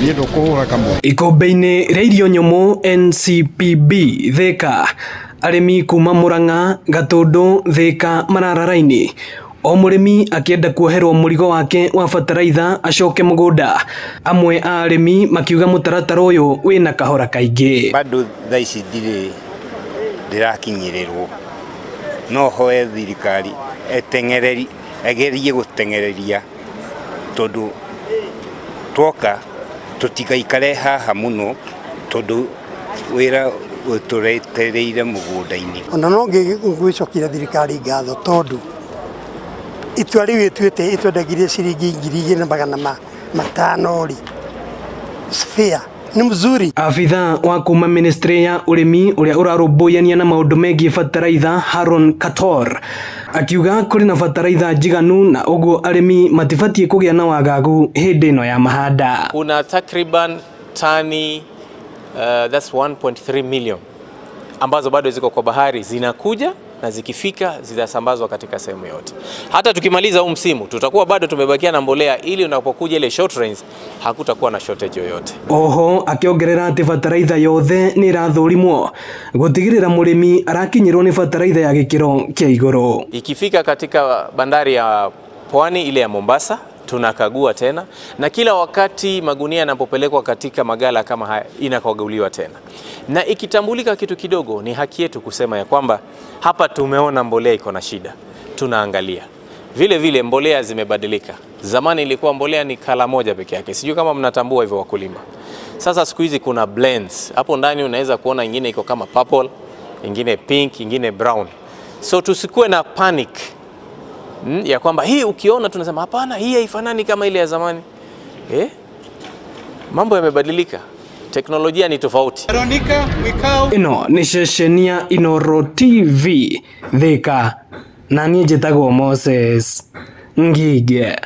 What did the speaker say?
Niĩ ndũkũhũra kamwe. Ikombe-inĩ rĩa irio nyũmũ NCPB Thika, arĩmi kuma Murang'a, Gatũndũ, Thika marara raini, o mũrĩmi akĩenda kuoherwo mũrigo wake wa bataraitha acoke mũgũnda. Amwe a arĩmi makiuga mũtaratara ũyũ wĩna kahora kaingĩ. Bado thaa ici ndirĩ ndĩrakinyĩrĩrwo, no hoe thirikari eteng'ereri egerie gũteng'ereria tondũ twoka tũtigaikare haha mũno tondũ wĩra ũtũretereire mũgũnda-inĩ. Ona no ngwĩcokia thirikari ngatho tondũ itua rĩu ĩtuĩte ĩtwendagirie ciringi 2500 rĩ, fair ni mzuri. Abitha wa kuma ministry ya ũrĩmi ũrĩa ũrarũmbũyania na maũndũ megiĩ bataraitha Haron Kator akiuga kũrĩ na bataraitha njiganu na ũguo arĩmi matibatiĩ kũgĩa na wagagu hĩndĩ ĩno ya mahanda. Kuna takriban tani that's 1.3 million ambazo bado ziko kwa bahari zinakuja na zikifika zitasambazwa katika sehemu yote. Hata tukimaliza huu msimu tutakuwa bado tumebakia na mbolea ili unapokuja ile short rains hakutakuwa na shortage yoyote. Oho akiongerera ati bataraitha yothe ni irathũrimwo gutigirira murimi arakinyirwo ni bataraitha ya gikiro kia iguru. Ikifika katika bandari ya pwani ile ya Mombasa tunakagua tena, na kila wakati magunia yanapopelekwa katika magala kama haya inakaguliwa tena, na ikitambulika kitu kidogo ni haki yetu kusema ya kwamba hapa tumeona mbolea iko na shida, tunaangalia. Vile vile mbolea zimebadilika. Zamani ilikuwa mbolea ni kala moja peke yake, sijui kama mnatambua hivyo wakulima. Sasa siku hizi kuna blends hapo ndani, unaweza kuona ingine iko kama purple, ingine pink, ingine brown. So tusikue na panic ya kwamba hii ukiona tunasema hapana, hii haifanani kama ile ya zamani. Mambo yamebadilika, teknolojia ni tofauti. Ino ni ceceni ya Inooro TV Thika, na niĩ njĩtagwo Moses Ngige.